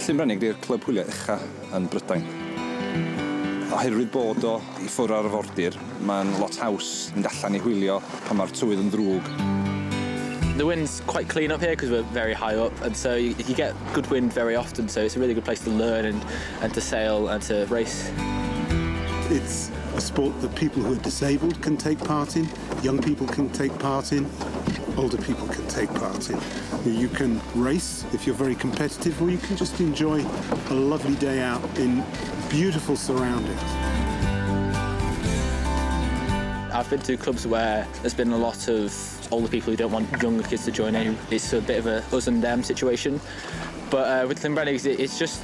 Llyn Brenig 'di'r clwb hwylio ucha yn Brydain. Oherwydd bod o i ffwrdd ar arfordir, mae'n lot haws mynd allan i hwylio pan mae'r tywydd yn ddrwg. The wind's quite clean up here because we're very high up, and so you get good wind very often, so it's a really good place to learn and to sail and to race. It's a sport that people who are disabled can take part in, young people can take part in, older people can take part in. You can race if you're very competitive, or you can just enjoy a lovely day out in beautiful surroundings. I've been to clubs where there's been a lot of older people who don't want younger kids to join in. It's a bit of a us and them situation. But with Llyn Brenig, it's just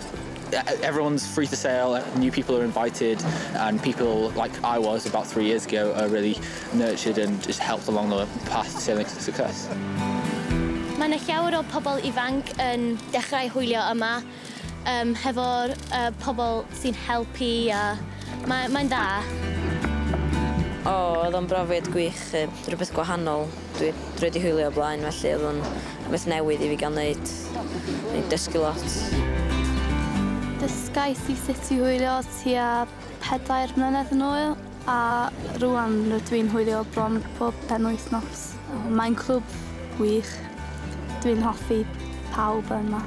everyone's free to sail, new people are invited, and people like I was about 3 years ago are really nurtured and just helped along the path to sailing success. Mae yna llawer o pobl ifanc yn dechrau hwylio yma, hefo'r pobl sy'n helpu a mae'n dda. O, oedd o'n brofiad gwych, rhywbeth gwahanol. Dwi wedi hwylio o blaen, felly oedd o'n rhywbeth newydd i fi gael wneud, neu dysgu lot. Dysgais i sut i hwylio tua 4 mlynedd yn ôl, a rŵan rydw i'n hwylio bron pob penwythnos. Mae'n clwb wych. Dwi'n hoffi pawb yma.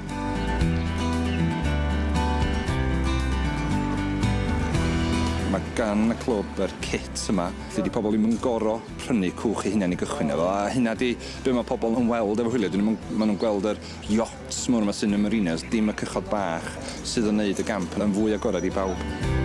Mae gan y clwb yr kit yma, lle di pobl ddim yn gorfod prynu cwch eu hunain i gychwyn efo, a hynna di be mae pobl yn weld efo hwylio. Maen nhw'n gweld yr yachts mawr yma sy'n y marinas, dim y cychod bach sydd yn neud y gamp yn fwy agored i bawb.